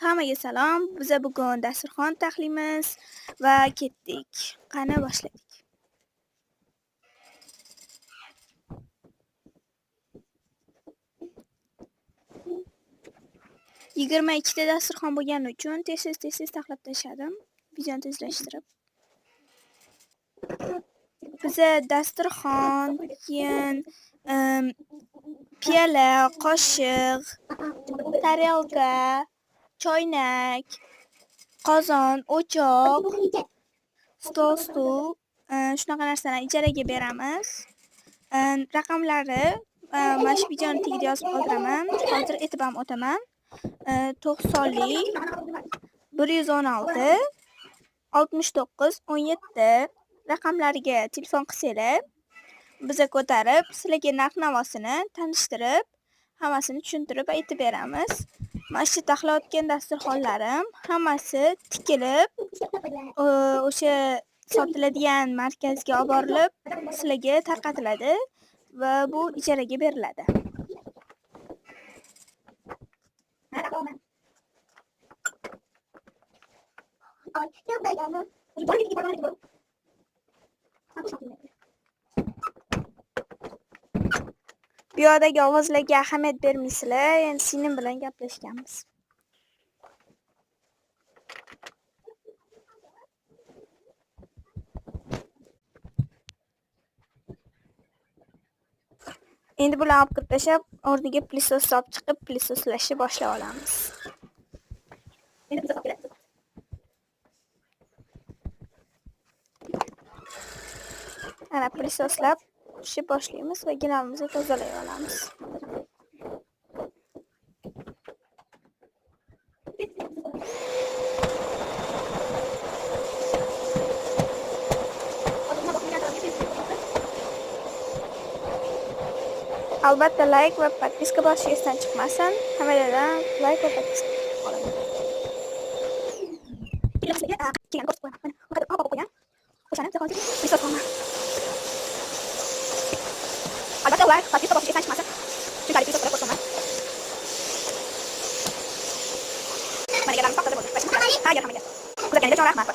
Hammaga salom. Biza bugun dasturxon taxlaymiz va ketdik. Qani boshladik. 22 ta dasturxon bo'lgani uchun tez-tez tez-tez taxlab tashladim. Videoni tezlashtirib. Biza dasturxon, keyin piyola, qoshiq, tarelka, choynak, qozon, o'choq, stol, stul, shunaqa narsalarni ijaraga beramiz. Raqamlari mana shu videoni tagida yozib qoldiraman. Hozir aytib ham o'taman. 90lik 116 69 17 raqamlariga telefon qilsanglar, biza ko'tarib, sizlarga narx-navosini tanishtirib, hammasini tushuntirib aytib beramiz. Mana shu taxlayotgan dasturxonlarim hammasi tikilib, o'sha sotiladigan markazga olib borilib, sizlarga tarqatiladi va bu ijaraga beriladi. Bu yoqdagi ovozlarga ahamiyat bermaysizlar, endi singlim bilan gaplashganmiz. Endi bularni olib kirib tashlab, o'rniga plisosni olib chiqib, plisoslashni boshlab olamiz. Ana plisoslab ishni boshlaymiz va gilamimizni tozalay olamiz. Albatta like va podpiska bosish esdan chiqmasin. Hammalardan like va podpiska olaman. Albatta like, podpiska bosish esdan chiqmasin. Shunchalik plisos qilib qo'yaman. Mana galarimiz top-toza bo'ldi. Ha, hammaga. Kuzatganingiz uchun rahmat.